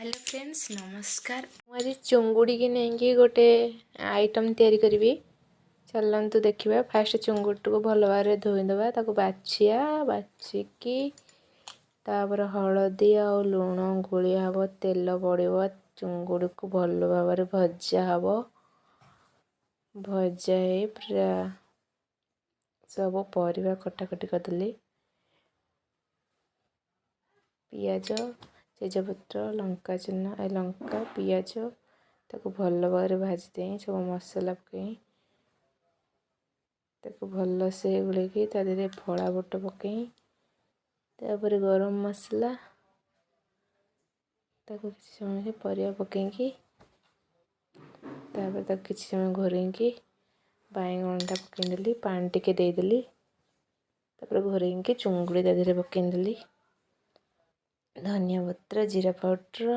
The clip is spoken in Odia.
ହ୍ୟାଲୋ ଫ୍ରେଣ୍ଡସ୍, ନମସ୍କାର। ମୁଁ ଆଜି ଚୁଙ୍ଗୁଡ଼ିକି ନେଇକି ଗୋଟେ ଆଇଟମ୍ ତିଆରି କରିବି। ଚାଲନ୍ତୁ ଦେଖିବା। ଫାଷ୍ଟ ଚୁଙ୍ଗୁଡ଼ିଟିକୁ ଭଲ ଭାବରେ ଧୋଇଦେବା, ତାକୁ ବାଛିବା। ବାଛିକି ତାପରେ ହଳଦୀ ଆଉ ଲୁଣ ଗୋଳିଆ ହେବ, ତେଲ ପଡ଼ିବ, ଚୁଙ୍ଗୁଡ଼ିକୁ ଭଲ ଭାବରେ ଭଜା ହେବ। ଭଜା ହେଇ ପୁରା ସବୁ ପରିବା କଟାକଟି କରିଦେଲି। ପିଆଜ, ତେଜପତ୍ର, ଲଙ୍କା ଚୁନା, ଲଙ୍କା, ପିଆଜ, ତାକୁ ଭଲ ଭାବରେ ଭାଜି ଦେଇ ସବୁ ମସଲା ପକାଇ ତାକୁ ଭଲସେ ଗୋଳେଇକି ତା ଦେହରେ ଫଳା ବୁଟ ପକାଇ, ତାପରେ ଗରମ ମସଲା, ତାକୁ କିଛି ସମୟ ପରିବା ପକାଇକି, ତାପରେ ତାକୁ କିଛି ସମୟ ଘୋରେଇକି ବାଇଗଣଟା ପକାଇଦେଲି, ପାଣି ଟିକେ ଦେଇଦେଲି। ତାପରେ ଘୋରେଇକି ଚୁଙ୍ଗୁଡ଼ି ତା ଦେହରେ ପକାଇଦେଲି, ଧନିଆ ପତ୍ର, ଜିରା ପାଉଡ଼ର।